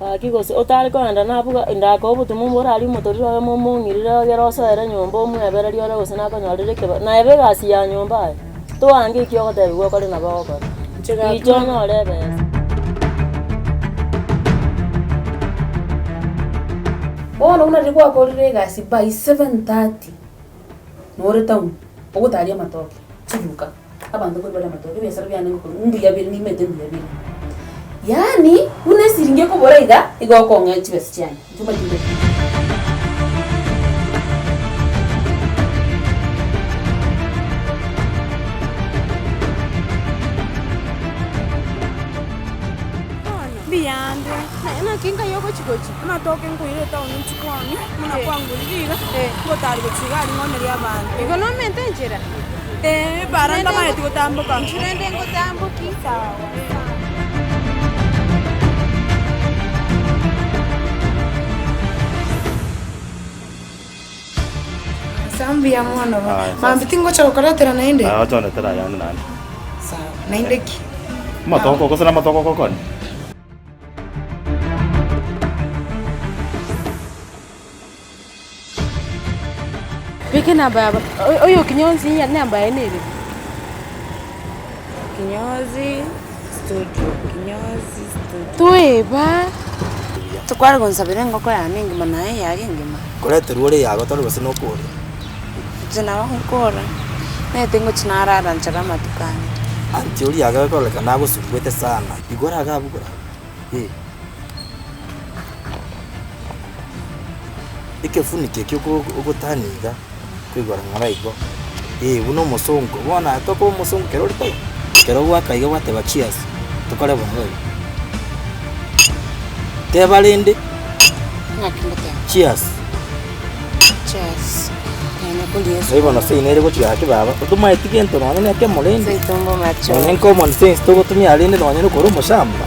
Gaki gose otare kogenda nabwo ndakoe obotumo mborari omotoriro oyomo omong'irire ogere osoere nyomba omwebererie ore gose nakonyorere ekeba naye ebe egasi ya nyomba aye, toange eki ogotebiwa okore nabo ogokora, richa onyore ebesa. Bono buna riria gwakorire egasi by 7:30 nore town ogotaria amatoke, chiduka. Abanto nkorwa bare amatoke, ebiasara biane ngokorwa mbuya bire, nimanyete mbuya bire. Yaani, buna esiringi ekobora iga, igo okong'ea chibesa chiane, inche omanyete mbuya. Mbuyande, naye naki nkai ogochi gochi? Amatoke nkoira etown nchikoni, buna kwangorire iga, ngotari gochia iga aria ng'onerie abanto. Igo nomente enchera? Ee, bara ntamanyeti gotamboka. Inchu rende ngotamboki. Sawa. Asa mbuya mono bo. Aye, sasa. Mambia tingocha gokoretera naende? Aye, ocha ondetera ayande naende. Sawa. Naende ki? Amatoke gose namatoke ogokoni? Beka enamba yabo, oyo kinyozi enamba yaye nere. Kinyozi studio, kinyozi studio. Toeba. Tokware gonsabera engoko yane engima naye eyare engima. Koreterwa ore yago tari gose nokore. Inche nabo nkora, naete ngochia narara nchara amatuko ande. Anti oria iga ekororekana agosumbwete sana, igoro iga abwo igoro abwo, eh. Ekefuniko ekio oko ogotania iga, koigora ng'ora igo, eh buna omosongo, bono aye tokoba omosongo ekero ore taiyo, ekero gwaka iga gwateba cheers, tokore bono iga. Teba rende, Ng'aki ngoteba? cheers. Cheers. Nonye koria Nari bono seino ere gochia gaki baba, otomaeti gento nonye na ekemo rende, Seito mbomache. nonye common sense togotumia rende nonye na okore omoshamba.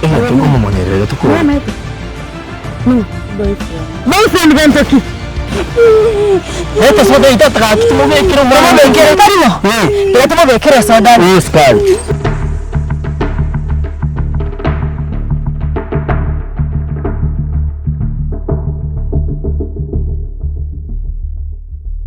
Tokomomonyerera tokore. Boyfriend gento ki? Leta soda ito gaki tumubekere omwana. Tumubekere tari bo? Tiga tumubekere soda. Eh, sukari.